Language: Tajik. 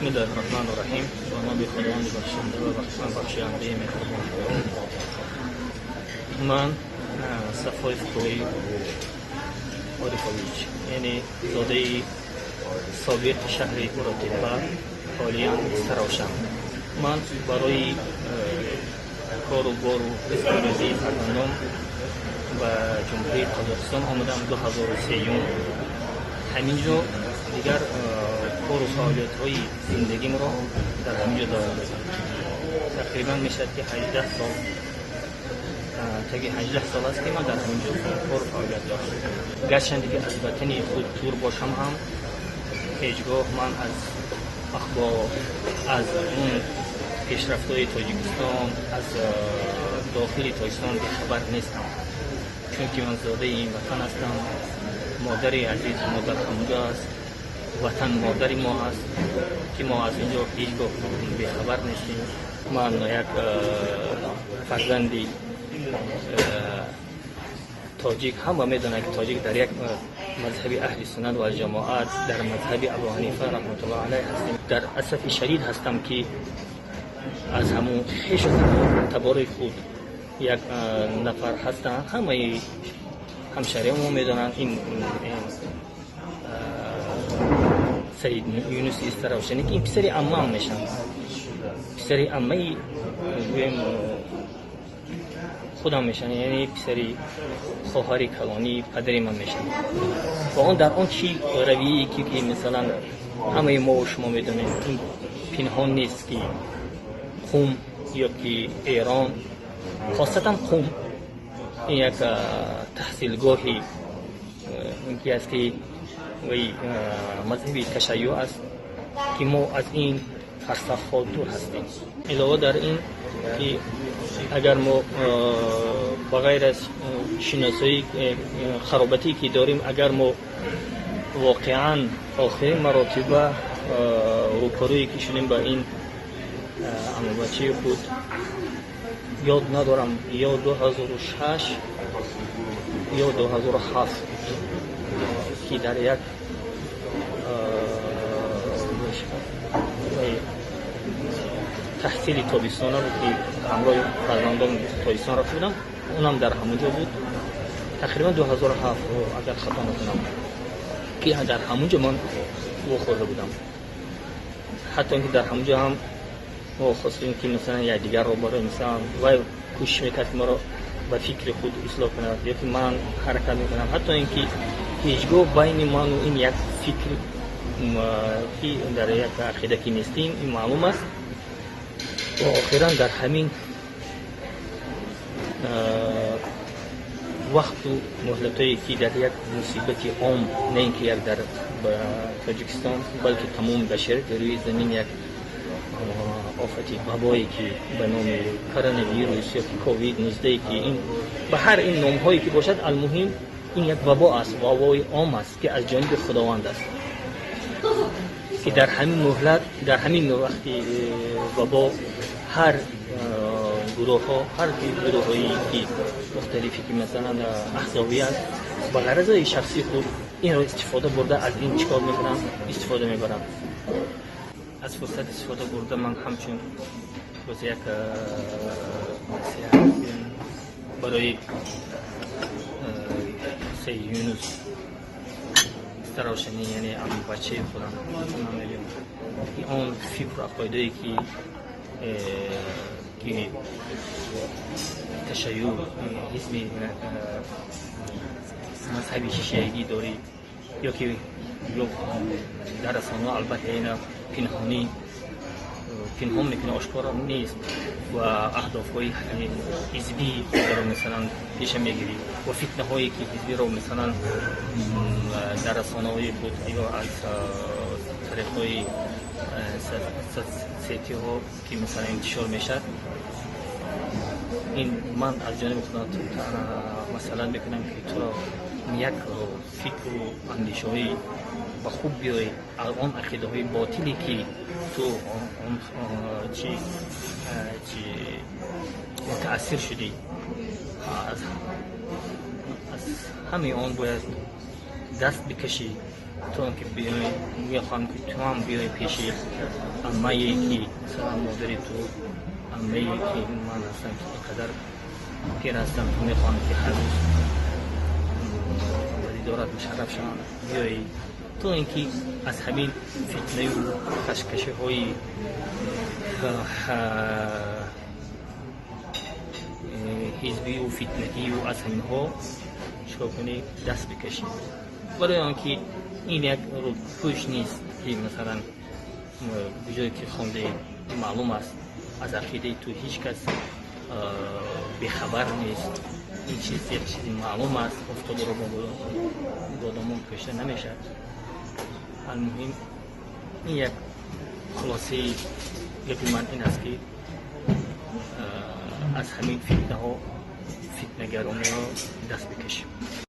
Бисмиллаҳи раҳмони раҳим. Ба номи Худованди бахшанда ва бахшояндаи меҳрубон. Ман Сафоев Тоиб Орифович, яъне зодаи собиқи шаҳри Уротепа, ҳолиян Сарошан. Ман барои кору бору ризқу рӯзии фарзандон ба Ҷумҳурии Қазоқистон омадам 2003. Ҳамин ҷо дигар кору фаъолиятҳои зиндагимро дар ҳамин ҷо давом додам. Тақрибан мешавад, ки 18 сол, таги 18 сол аст, ки ман дар ҳамин ҷо кору фаъолият дорам. Гарчанде ки аз ватани худ дур бошам ҳам, ҳеҷ гоҳ ман аз ахбор, аз он пешрафтҳои Тоҷикистон, аз дохили Тоҷикистон бехабар нестам, чунки ман зодаи ин ватан ҳастам. Модари азиз, модар ҳамунҷо аст. Ватан модари мо ҳаст, ки мо аз инҷо ҳеҷ гоҳ бехабар нестем. Ман як фарзанди тоҷик, ҳама медонанд, ки тоҷик дар як мазҳаби аҳли суннат ва ҷамоат, дар мазҳаби Абу Ҳанифа раҳматуллоҳ алайҳ ҳастем. Дар асафи шадид ҳастам, ки аз ҳамун хешу табори худ як нафар ҳастанд. Ҳамаи ҳамшаҳриҳо мо медонанд, ин Саид Юнуси Истаравшанӣ, ки ин писари аммаам мешаванд, писари аммаи гӯем худам мешаванд, яъне писари хоҳари калонии падари ман мешаванд. Ва он дар он чӣ равияе ки, масалан, ҳамаи мо шумо медонем, ин пинҳон нест, ки Қум ё ки Эрон, хосатан Қум, ин як таҳсилгоҳи ки аст, ки вай мазҳаби ташайюъ аст, ки мо аз ин фарсахҳо дур ҳастем. Илова дар ин ки агар мо ба ғайр аз шиносоии қаробатӣ ки дорем, агар мо воқеан охирин маротиба рӯпарӯе ки шудем ба ин аммабачаи худ, ёд надорам, ё 2006 ё 2007, ки дар як таҳсили тобистона буд, ки ҳамроҳи фарзандон Тобистон рафта будам, унам дар ҳамон ҷо буд. Тақрибан 2007, агар хато накунам, ки дар ҳамон ҷо ман вохӯрда будам. Ҳатто ин ки дар ҳамон ҷо ҳам мо хостем, ки масалан якдигарро барои, масалан, вай кӯшиш мекард, ки маро ба фикри худ ислоҳ кунад ё ки ман ҳаракат мекунам. Ҳатто ин ки ҳеҷ гоҳ байни ману ин як фикр ки дар як ақида ки нестем, ин маълум аст. Ва охиран дар ҳамин вақту муҳлатое ки дар як мусибати ом, на ин ки як дар Тоҷикистон, балки тамоми башарияти рӯи замин, як офати вабое ки ба номи коронавирус ё ки ковид 19, ки ин ба ҳар ин номҳое ки бошад, алмуҳим ин як вабо аст, вабои ом аст, ки аз ҷониби Худованд аст, ки дар ҳамин муҳлат, дар ҳамин вақти вабо ҳар гурӯҳҳо, ҳар гурӯҳҳое ки мухталифе ки масалан аҳзобӣ аст, ба ғаразҳои шахсии худ инро истифода бурда, аз ин чӣ кор мекунанд? Истифода мебаранд. Аз фурсат истифода бурда, ман ҳамчун боз як насиҳат барои Саид Юнус Истаравшанӣ, яъне бачаи худам, мегӯям, ки он фикру ақоидое ки ташайюъ, ҳизби мазҳаби шиаигӣ дорӣ ё ки ё дар расонаҳо, албатта, ина пинҳонӣ пинҳон мекунӣ, ошкоро нест, ва аҳдофҳои ҳизбии худро масалан пеша мегирӣ ва фитнаҳое ки ҳизбиро масалан дар расонаҳои худ ё аз тариқҳои соцсетиҳо ки масалан интишор мешавад, ин ман аз ҷониби худам масалан мекунам, ки туро як фикру андешаҳои ба хуб биёй, он ақидаҳои ботиле ки ту чи мутаассир шудӣ, аз ҳамаи он бояд даст бикашӣ. То он ки биёй, мехоҳам, ки ту ҳам биёй пеши аммае, ки масалан модари ту, аммае, ки ман ҳастам, ки ин қадар пир ҳастам, ту мехоҳам, ки ҳар рӯз ба дидорат мушарраф шавам, биёӣ, то ин ки аз ҳамин фитнаю кашкашиҳои ҳизбию фитнагию аз ҳаминҳо чикор кунӣ, даст бикашӣ, барои он ки ин як рӯпӯш нест, ки масалан ҷое ки хондаи маълум аст, аз ақидаи ту ҳеҷ кас бехабар нест. Ин чиз як чизи маълум аст, офтобро бо домон пӯшида намешавад. Алмуҳим, ин як хулосаи гапи ман ин аст, ки аз ҳамин фитнаҳо, фитнагарониҳо даст бикашем.